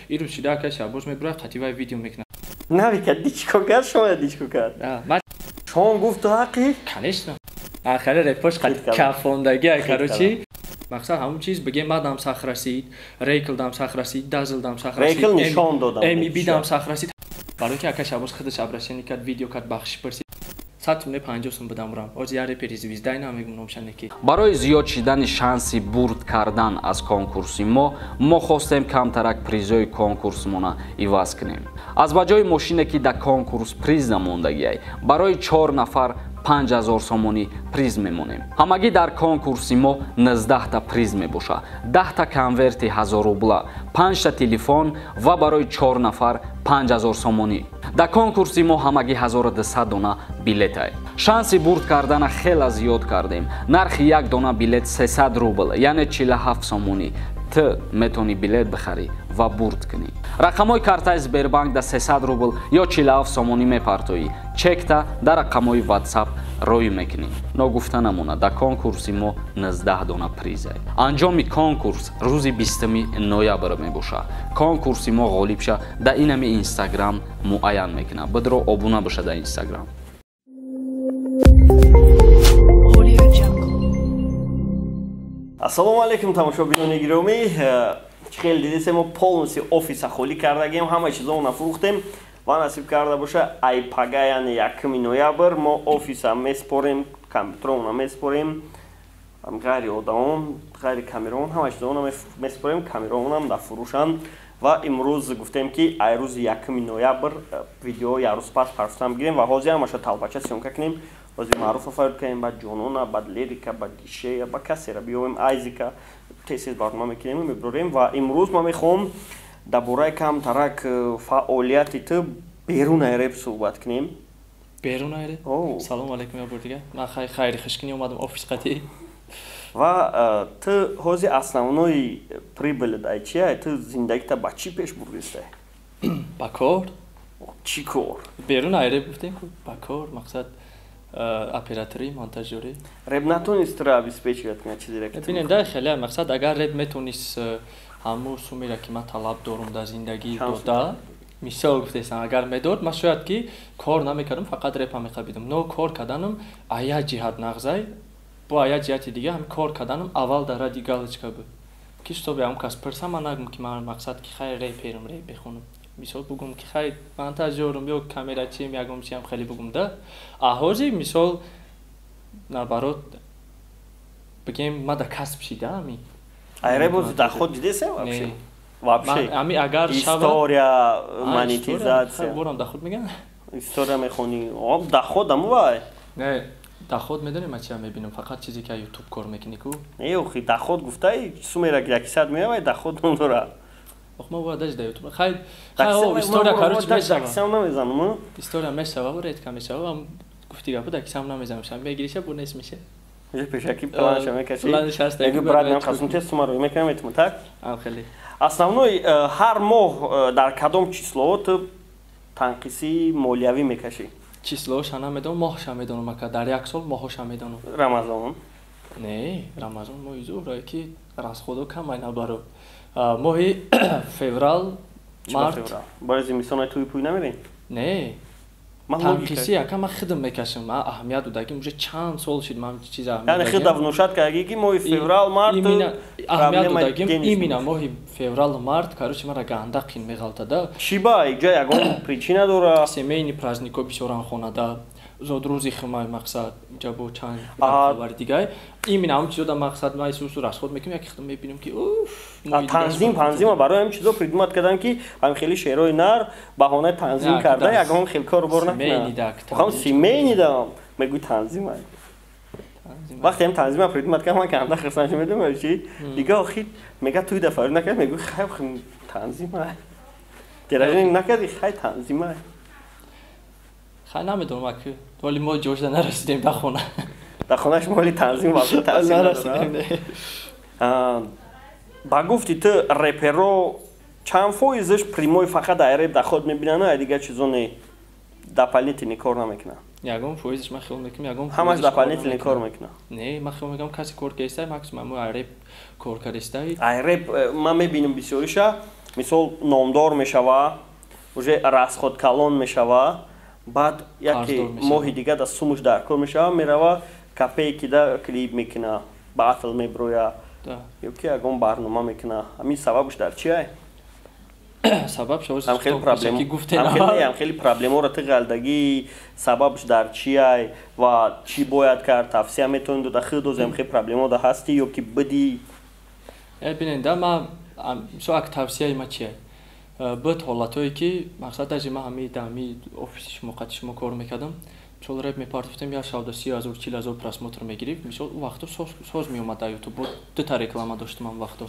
Ирӯз шида ака Шабоз мебурад, қативай видео мекунад. Навика дичко кард, шояд дичко кард. Шон гуфт ту ҳаққи? Конечно. Ахари репош кафондагӣ, короче. Мақсад ҳамун чиз бигем мадам сах расид, рейклдам сах расид, дазлдам сах расид. Рейкл нишон додам. МИБдам сах расид. Барои ки ака Шабоз худаш обращение кард, видео кард, бахшиш пурсид. 150 сум будам рам. Оз я репери звезда намегум номшане ки. Барои зиёд шидани шанси бурд кардан аз конкурси мо, мо хостем камтарак призои конкурсмона иваз кунем. Аз ба ҷои мошине ки дар конкурс приз намондагиай, барои 4 нафар 5000 сомонӣ приз мемонем. Ҳамагӣ дар конкурси мо 19та приз мебошад. 10та конверти 1000 рубла, 5та телефон ва барои 4 нафар 5000 сомонӣ. Дар конкурси мо ҳамагӣ 1200 дона билетай. Шанси бурд кардана хела зиёд кардем. Нархи як дона билет 300 рубл, яъне 47 сомонӣ. Ту метавонӣ билет бихарӣ ва бурд кунӣ. Рақамҳои картаи Сбербанк дар 300 рубл ё 47 сомонӣ мепартоӣ. Чекта дар рақамҳои WhatsApp рӯй мекунӣ. Ногуфта намонад, дар конкурси мо 19 дона призай. Анҷоми конкурс рӯзи 20 ноябр мебошад. Конкурси мо ғолиб ша дар инами Инстаграм муайян мекунад. Бидро обуна боша дар Инстаграм. Ассалому алайкум тамошобинони гиромӣ. Чӣ хеле дидесем, мо полностью офиса холӣ кардагем, ҳама чизоро фурӯхтем ва насиб карда боша ай пага, яъне 1 ноябр мо офиса меспорем, компютеромона меспорем, ғайри одамон, ғайри камераон, ҳама чизоро меспорем, камераонам дар фурӯшанд. Ва имрӯз гуфтем ки ай рӯзи 1 ноябр видео як рӯз пас парстан бигирем ва ҳозир ҳамаша талбача съёмка кунем. Ҳозир Маъруфа фарёд кунем, баъд Ҷонона, баъд Лерика, баъд Гишея, ба касера биёвем, Айзика, тез-тез барнома мекунем ва мебирорем. Ва имрӯз ман мехоҳам дар бораи камтарак фаъолияти ту берун ай реп суҳбат кунем. Берун ай реп? Салом алайкум я бор дигар. Ман хайри хушкинӣ омадам офис қатӣ. Ва ту ҳозир основной прибыль ай чи ай? Ту зиндагита ба чӣ пеш бурдистай? Ба кор. Чӣ кор? Берун ай реп гуфтем ку, ба кор, мақсад операторӣ, монтажёрӣ. Реп натонист туро обеспечивать кунад чизеро ки ту Бинем, да, хеле мақсад агар реп метонист ҳамун сумеро ки ман талаб дорум дар зиндагӣ дода, мисол гуфтесам, агар медод, ман шояд ки кор намекардам, фақат репа меқабидам. Но кор карданам а як ҷиҳат нағзай, бо а як ҷиҳати дига ҳам кор карданам аввал дар ради галочка буд. Ки шутоби ҳамун кас пурсам, ман нагум ки ман мақсад ки хай реперам, реп мехонам. Мисол бугум ки хай монтажёрум ё камерачием, ягон чиам хеле бугум да. А ҳозир мисол наоборот бигем ма да касб шида ами. Ай реп боз доход дидесем вообще? Вообще. Ами агар шава история, монетизация. Борам доход меган? История мехони. Об доход аму вай. Не, доход медонем ма чиам мебинам, фақат чизе ки YouTube кор мекунӣ ку. Не, охи доход гуфтай, сумера ки 100 меавай доход надора. Ох, ма бояд даже да YouTube. Хай, хай, о, история, короче, мешава. Таксиам намезанам, История мешава, редко мешава, ам гуфти гапу таксиам намезанам, шам мегириша, бу нест меша. Уже пешаки планша мекаши. Планша ҳаст, Мегӯ брат, нам хасум тест сума рӯй мекунам, метуму, так? Ам хеле. Основной ҳар моҳ дар кадом число ту танқисии молиявӣ мекашӣ? Числоша намедонам, моҳша медонам, ака дар як сол моҳоша медонам. Рамазон? Не, Рамазон моҳи зуҳр, ки расходо камай набаро. Моҳи феврал, март. Барои зимистон ай туи пуй намерем? Не. Танқисӣ ака ман худам мекашам, ман аҳамият додагим, уже чанд сол шид ман чиз аҳамият додагим. Яъне худа внушат кардагӣ ки моҳи феврал, март аҳамият додагим, именно моҳи феврал, март, короче, мара ганда қин меғалтада. Чӣ ба? Иҷа ягон причина дора? Семейный празднико бисёран хонада, зодрӯзи химай мақсад, инҷа бо чанд хабари дигар. Именно ҳамон чизо да мақсад ман исусу расход мекунам, яке худам мебинам ки уф, танзим, танзима барои ҳамин чизо придумат кардан ки ҳамин хели шеърҳои нар баҳонаи танзим карда ягон хел кор бор накунад. Ҳам семейный дам мегӯй танзим ай. Вақте ҳам танзима придумат кардам, ман канда хирсан шудам, медонам чи? Дига охир мега туй да фарёд накард, мегӯй хай танзим ай. Деража накарди, хай танзим ай. Хай намедонам аки, вале мо ҷошда нарасидем дар хона. Дар хонаш моли танзим вақт танзим нарасидем. Ба гуфти ту реперо чанд фоизаш прямой фақат ай реп доход мебинанд, ай дигар чизо не, дополнительный кор намекунанд? Ягон фоизаш ман хиёл мекунам, ягон ҳамаш дополнительный кор мекунанд. Не, ман хиёл мекунам касе кор кардистай, максимум ай реп кор кардистай. Ай реп ман мебинам бисёриша Мисол, номдор мешава, уже расход калон мешава, баъд яке моҳи дига да сумуш даркор мешава, мерава копейки да клип мекуна, батл меброя ё ки ягон барнома мекуна. Ҳамин сабабш дар чи ай? Хеле проблемаро ту ғалдагӣ, сабабш дар чи ай ва чӣ бояд кард? Тавсия метавонӣ дода худоз ҳам хеле проблемао да ҳастӣ ё ки бидӣ? Бинед, да, ма мисол, ак тавсияи ма чи ай? Буд ҳолатҳое ки, мақсад, даже ма ҳами дар ҳами офиси шумо, қати шумо кор мекардам, мисол, реп мепартофтем, як шавда 30 000, 40 000 просмотр мегирифт. Мисол, ӯ вақто соз меомад дар Ютуб, бо дута реклама доштам ам вақто.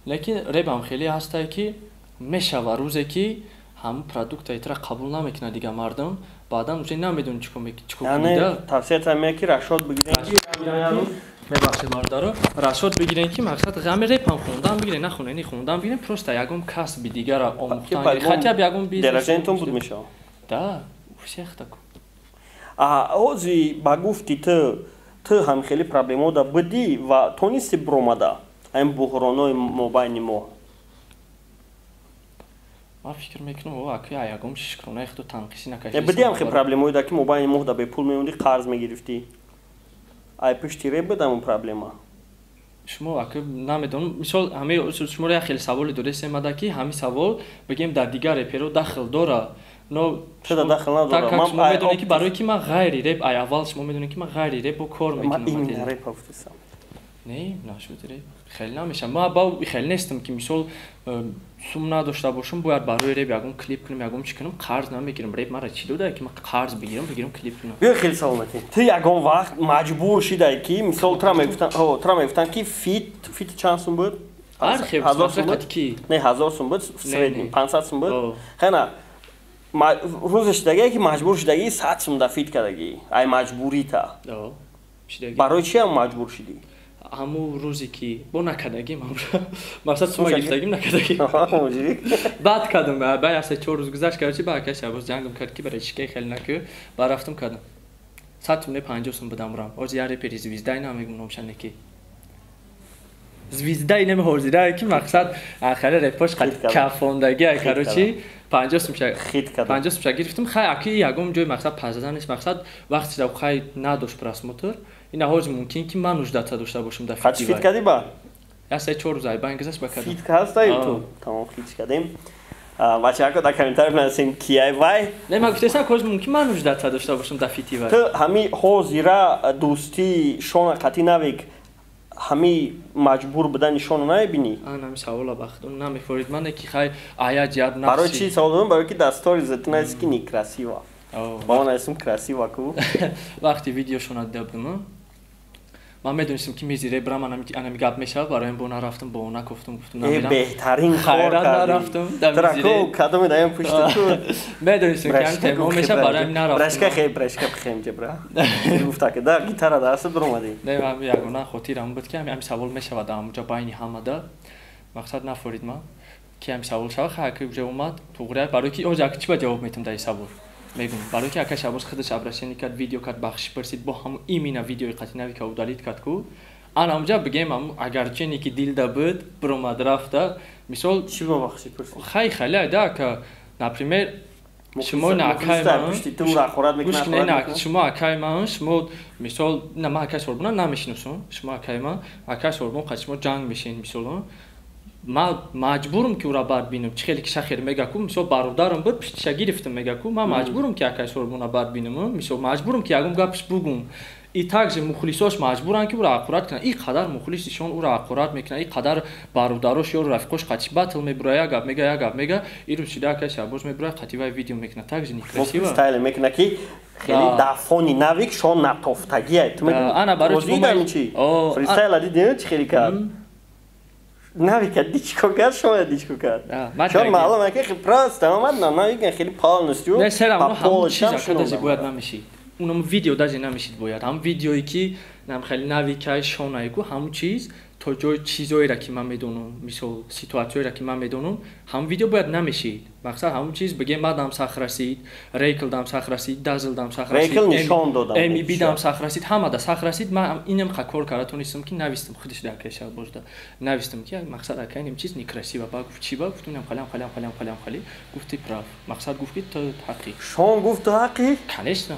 Лекин репам хеле ҳастае, ки мешава рӯзе ки ҳамун продукта итра қабул намекунад дига мардум, баъдан уже намедони чӣ кор кунӣ. Тавсиятам ки расчёт бигирем. Мебахшед, бародаро, расчёт бигирем, ки мақсад ҳами репам хондан бигирем, нахонени хондан бигирем, просто ягон касби дигара омӯхтан, хотя бы ягон бизнес. Дараҷаинтон буд мешава. Да, у всех тако. Ҳози ба гуфти ту ҳам хеле проблемао да будӣ ва тонисти биромада ҳамин буҳронои мобайни мо? Ман фикр мекунам, аки ягон шишкронаи худу танқисӣ накашид. Будӣ ҳам хеле проблемаое да ки мобайни моҳ да бепул мемондӣ, қарз мегирифтӣ, ай пушти реп буд ҳамун проблема? Шумо аки намедонам, мисол, ҳами шуморо як хеле саволе додесем ада, ки ҳамин савол, бигем, дар дигар реперо дахл дора, но чуда дахл надора. Шумо медонед, ки барои ки ман ғайри реп, ай аввал шумо медонед, ки ман ғайри реп кор мекунам. Именно реп гуфтесам. Не, нашуд, реп хеле намешам. Ма ба хеле нестам, ки мисол, сум надошта бошам, бояд барои реп ягон клип кунам, ягон чӣ кунам, қарз намегирам. Реп мара чӣ додае, ки ман қарз бигирам, клип кунам? Биё, хеле саломатӣ. Ту ягон вақт маҷбур шидай, ки мисол, тура мегуфтанд, ки фит чанд сум буд? Ҳазор сум буд? Не, 1000 сум буд, в среднем 500 сум буд. Хена рӯзе шидагие, ки маҷбур шидагӣ 100 сум да фит кардагӣ, ай маҷбурита? Барои чи ҳам маҷбур шидӣ? Ҳамун рӯзе ки бо накардагим, мақсад, сума гирифтагим, накардагим, баъд кардам. Баъд як се чор рӯз гузашт, короче, ба акай Шабоз ҷангам кард, ки барои чикаи хеле накӯ. Баъд рафтам, кардам, 100 сум не, 50 сум будам рам. Ҳозир як репери звезда намегум номшане, ки звезда инами ҳозирае, ки мақсад, хеле репош кафондагӣ, короче, 50 сумша гирифтам. Хай, аки ягон ҷои, мақсад, пазадан нест. Мақсад, вақти хай надошт просмотр. Ина ҳозир мумкин ки ман нуждата дошта бошам дар фит кардӣ ба? Як се чор рӯз айбан гузашт, ба кардам. Фит ҳаста Ютуб, тамом, хит кардем. Бачаҳако, дар комментарий бинависем, кияй вай. Не, ман гуфтесам, ҳозир мумкин ман нуждата дошта бошам дар фити вай. Ту ҳами ҳозира дӯстии шона қатӣ навик, ҳами маҷбур будани шоно намебинӣ? Ҳами савола бахт намефорид мане, ки хай ая ҷиҳат. Барои чӣ савол додам? Барои ки дар сторис ту нависи, ки некрасиво. Ба ман нависим, красиво ку. Вақти видеошона дида будам, ман медонистам, ки мизи ребрам анами гап мешавад, барои бо нарафтам, бо накуфтам, гуфтам. Намерам. Беҳтарин кор. Нарафтам. Трако кадоме даям пушти ту. Медонистам, ки ҳамин тема мешавад, барои ҳамин нарафтам. Брашка хе, брашка бихем ҷебра гуфта, ки да гитара даста биромадӣ. Не, ҳами ягона хотирам буд, ки ҳами савол мешавад ҳамуҷа байни ҳамада. Мақсад, нафорид ман, ки ҳами савол шавад. Хай, ки уже омад, туғри. Барои ки ҳозир чӣ ба ҷавоб метам дар ин савол? Мегум, барои ки ака Шабоз худаш обращение кард, видео кард, бахшиш пурсид, бо ҳамун именно видеои қатъи навика удалить кард ку. Ана ҳамҷа, бигем, ҳамун агарчине ки дилда буд, биромад, рафта. Мисол, чӣ ба бахшиш пурсид? Хай, хеле айда, ака, например, шумо на акай ман, шумо акай ман, шумо, мисол, на ман акай Сорбона намешиносам, шумо акай ман, акай Сорбон қати шумо ҷанг мешин, мисол, ман маҷбурам, ки ӯра бад бинам. Чӣ хеле ки шахер мега ку, мисол, бародарам буд, пиштиша гирифтам, мега ку, ман маҷбурам, ки акай Сорбона бад бинам, мисол, маҷбурам, ки ягон гапш бугум. И также мухлисош маҷбуранд, ки ӯра ҳақорат кунанд. И қадар мухлисишон ӯра ҳақорат мекунанд, и қадар бародарош ё рафиқош қатиш батл мебура, як гап мега, як гап мега, и рӯз шида акай Шабоз мебура, қатӣ вай видео мекунад. Также некрасиво мекунад, ки хеле дар фони навик шон натофтагия. Ана барои чи фристайла дидем, чӣ хеле кард навика, ди чӣ кор кард, шояд ди чӣ кор кард, чон маълум е, ки просто омад на навика хеле полностью. Не, серам ҳамон чиз ака даже бояд намешид, унам видео даже намешид бояд. Ҳам видеое, ки нам хеле навикай шонай ку, ҳамун чиз То ҷои чизоеро ки ман медонам, мисол ситуатсияеро ки ман медонам, ҳамон видео бояд намешид. Мақсад ҳамон чиз бигем мадам сах расид, Рейкл дам сах расид, Дазл дам сах расид, Рейкл нишон додам, МБ дам сах расид, ҳамада сах расид. Ман инам ха кор карда тонистам ки навистам худиш дар акаи Шаҳбозда. Навистам ки мақсад акаи ин чиз некрасиво. Ба гуфт чӣ ба? Гуфтам инам халям халям халям халям хали. Гуфт ты прав. Мақсад гуфт ки ту ҳаққӣ. Шон гуфт ту ҳаққӣ? Конечно.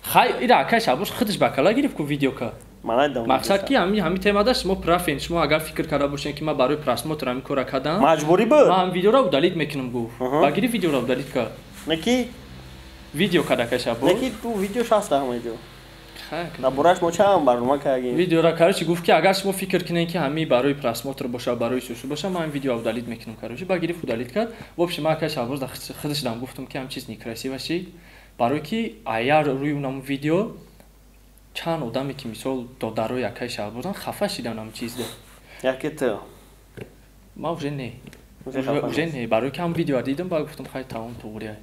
Хай ира акаи Шаҳбоз худиш ба кала гирифт ку видеока. Мақсад ки ҳамин темада шумо прав ен. Шумо агар фикр карда бошед ки ман барои просмотр ҳамин кора кардам, маҷбурӣ буд, ман ҳам видеоро удалить мекунам, гуфт. Ба гирифт видеоро удалить кард. Неки видео карда каша буд. Неки ту видео шаста ҳама ҷо. Дар бораш мо чанд барнома кардем. Видеоро короче гуфт ки агар шумо фикр кунед ки ҳамин барои просмотр боша, барои сусу боша, ман видео удалить мекунам, короче. Ба гирифт удалить кард. В общем, ман акаи Шаҳбоз худаш дам гуфтам ки ҳам чиз некрасиво шид. Барои ки аяр рӯи унам видео чанд одаме ки мисол додарои акаи Шаҳбозан хафа шидан ҳам чизда. Яке ту. Ман уже не. Уже не. Барои ки ҳам видео дидам, ба гуфтам хай тамом туғрия.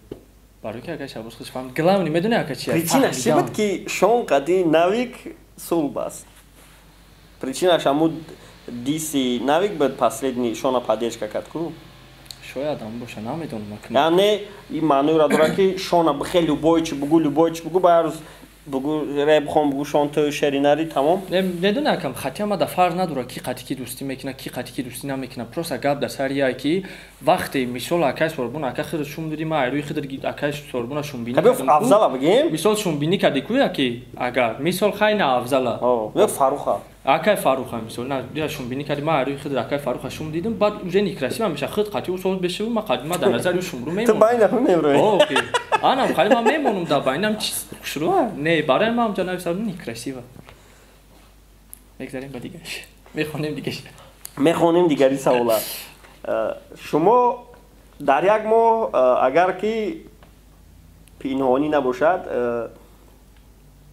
Барои ки акаи Шаҳбоз худаш фаҳмид. Главный медони ака чи аст? Причина чи буд ки Шон қади Навик сулб аст? Причинаш ҳамун диси Навик буд, последний Шона поддержка кард ку? Шояд ҳам боша, намедонам. Яъне ин маъноеро дорад ки Шона бихел любой чи бугу, любой чи бугу, ба ҳар рӯз бугу реп хон, бугу Шон ту шеринари тамом. Медони акам, хати ма да фарқ надорад ки қати ки дӯстӣ мекунад, ки қати ки дӯстӣ намекунад. Просто гап дар сари яе ки вақте мисол акай Сорбон ака худат шум додӣ, ман айрӯи худ акай Сорбона шумбинӣ кардам. Афзала бигем? Мисол шумбинӣ кардӣ ку яки агар мисол хай на Афзала. О, Фаруха. Акай Фаруха мисол на я шумбинӣ кардӣ, ман айрӯи худ акай Фаруха шум дидам, баъд уже некрасиво меша худ қати ӯ соз бешаву ман қати ман дар назари ӯ шумру мемонам. Ту байна мемроӣ. О, окей. Анам хали ман мемонам дар байнам чиз хушрӯ. Не, барои ман ҳамҷо нависам некрасиво. Мегзарем ба дигараш. Мехонем дигараш. Мехонем дигари савола. Шумо дар як моҳ агар ки пинҳонӣ набошад,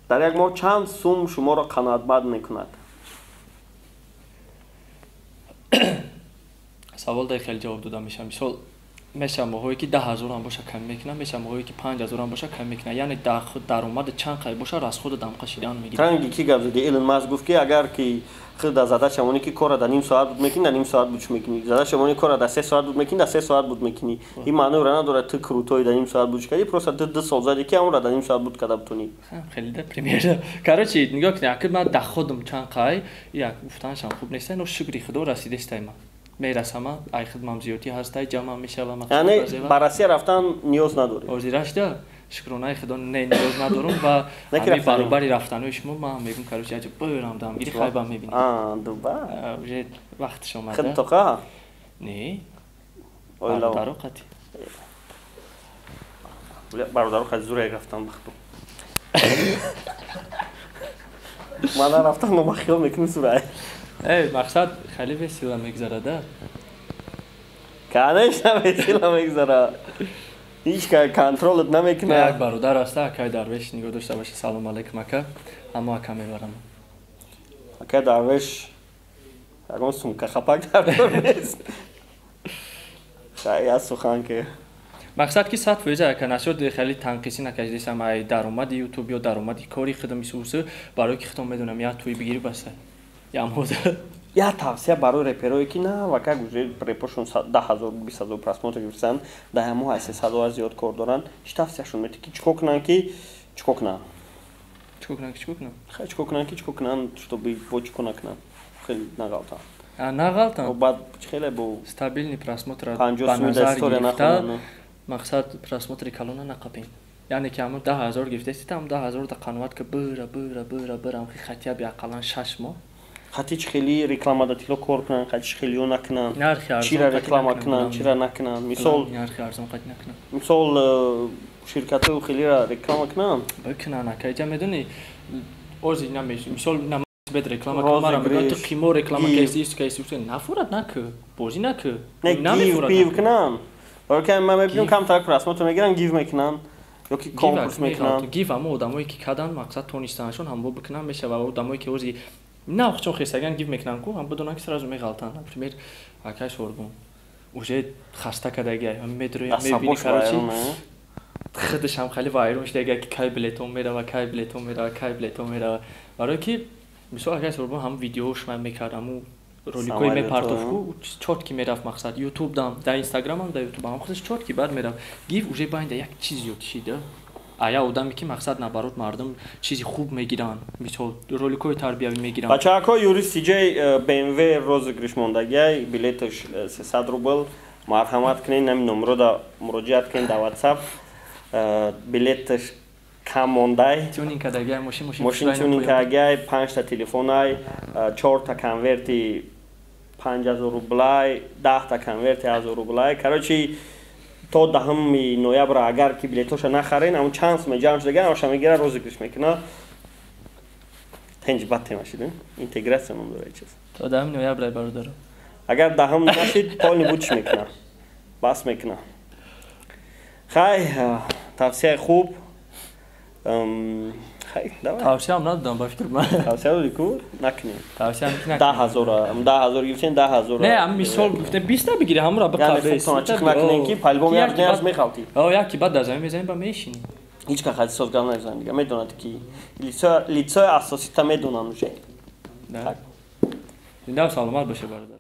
дар як моҳ чанд сум шуморо қаноатманд мекунад? Савол дар хеле ҷавоб дода мешавад. Мисол мешавад моҳое ки 10 000 ҳам боша кам мекунад, мешавад моҳое ки 5000 ҳам боша кам мекунад. Яъне даромади чанд қай боша расхода дамқа шидан мегирад. Ранги ки гап зади? Илон Маск гуфт ки агар ки худ дар задача мони ки кора дар ним соат буд мекунӣ, дар ним соат буд мекунӣ. Задача мони кора дар 3 соат буд мекунӣ, дар 3 соат буд мекунӣ. Ин маъноро надорад ту крутой дар ним соат буд кардӣ, просто ту 2 сол зади ки ҳамонро дар ним соат буд карда бутонӣ. Хеле да пример. Короче, нигоҳ кунед, акр ман доходам чанд қай, як гуфтанашам хуб нест, но шукри Худо расидестай ман. Мерасама, ай хидмам зиёдӣ ҳастай, ҷамъам мешава. Яъне ба Россия рафтан ниёз надорӣ? Ҳозира шуда шукронаи Худо не, ниёз надорам ва ҳамин баробари рафтанои шумо ман мегӯм, короче, аҷаб бирам дамгири хайбам мебинем. Дубай. Уже вақташ омада. Худ тоқа? Не. Бародаро қати. Бародаро қати зур як рафтан бахту. Ман нарафтам, но ман хиёл мекунам зурай. Эй, мақсад хеле весело мегзарада. Конечно, весело мегзара. Ҳеҷ ка контролат намекунад. Як бародар аста, акай Дарвеш, нигоҳ дошта баша, салом алейкум ака. Ҳамо ака мебарам. Акай Дарвеш ягон сумка хапак дар кор нест. Хай, я сухан ки. Мақсад ки 100% ака нашуд хеле танқисӣ накашидесам ай даромади ютуб ё даромади кори худам исусы, барои ки худам медонам я туи бигири баста. Ямода. Я тавсия барои реперое ки на вака уже репошон 10 000, 20 000 просмотр гирифтан, дар ҳамон ҳай 300 000 зиёд кор доранд, чӣ тавсияшон метӣ ки чикор кунанд ки чикор кунанд? Чикор кунанд ки чикор кунанд? Хай, чикор кунанд ки чикор кунанд, чтобы бо чикор накунанд, хеле нағалтанд. Нағалтанд? Баъд хеле бо стабильный просмотр 50 суми дар история нахонанд. Мақсад просмотри калона нақапен. Яъне ки ҳамон 10 000 гирифтаси, там 10 000 да қаноат ки бира бира бира бира хотя бы ақаллан 6 моҳ. Хати чӣ хели реклама да тило кор кунанд, хати чӣ хелиё накунанд, чира реклама кунанд, чира накунанд, мисол? Нархи арзон қати накунанд. Мисол, ширкатҳои хелира реклама кунанд? Бикунанд, ака, иҷа медонӣ, ози мисол бед реклама кунам, мегӯяд ту қимо реклама кайси, ис кайси, нафурад наку, бозӣ наку. Не, гив пив кунанд, барои ки ман мебинам камтар просмотр мегиранд, гив мекунанд ё ки конкурс мекунанд. Гив ҳамо одамое ки кадан, мақсад тонистанашон ҳамво бикунанд мешава. Одамое ки ози на чун хестаган гив мекунанд ку, ҳам бидонанд ки сразу меғалтанд. Например, акай Сорбон уже хаста кадаги, медроя мебини, короче, худаш ҳам хеле вайрон шудага ки кай билетон мерава, кай билетон мерава, кай билетон мерава, барое ки Мисол, агар Сурбон ҳам видеош ман мекардам, ӯ роликҳои мепартофку, чётко мерафт, мақсад, ютуб дам, дар инстаграмам, дар ютубам худаш чётко баъд мерафт. Гиф уже байнда як чиз зиёд шида. А я одаме ки, мақсад, наоборот, мардум чизи хуб мегиранд, мисол, роликҳои тарбиявӣ мегиранд. Бачаҳако, юрист ҷей БМВ розыгрыш мондагиай, билеташ 300 рубл. Марҳамат кунед, нами номерода муроҷиат кунед дар WhatsApp. Билеташ кам мондай. Тюнинг кардагиай мошин, мошин. Мошин тюнинг кардагиай, панҷта телефонай, чорта конверти 5000 рублай, 10та конверти 1000 рублай. Короче, то 10 ноябр агар ки билетоша нахарен, ҳамн чанд сума ҷамъ шудага, ҳамаша мегира, розыгрыш мекуна. Тенҷ бад тема шид, интегратсия ном дора чиз. То 10 ноябр, бародаро. Агар 10-м нашид, полный бучш мекуна, бас мекуна. Хай, тавсияи хуб. Тавсияам надодам, ба фикр ман. Тавсия доди ку, накунем. Тавсиям ки 10 000, 10 000 гирифтем, 10 000. Не, ам мисол гуфтем, 20-та бигири, ҳамура биқаб накунем, ки по-любому як дуняш мехалтӣ. О, яки баъд дар замин мезанем, ба мешинӣ. Ҳеҷ кас хади созгар намезанад, дига медонад, ки лицои асосита медонанд уже. Зинда саломат боше, бародар.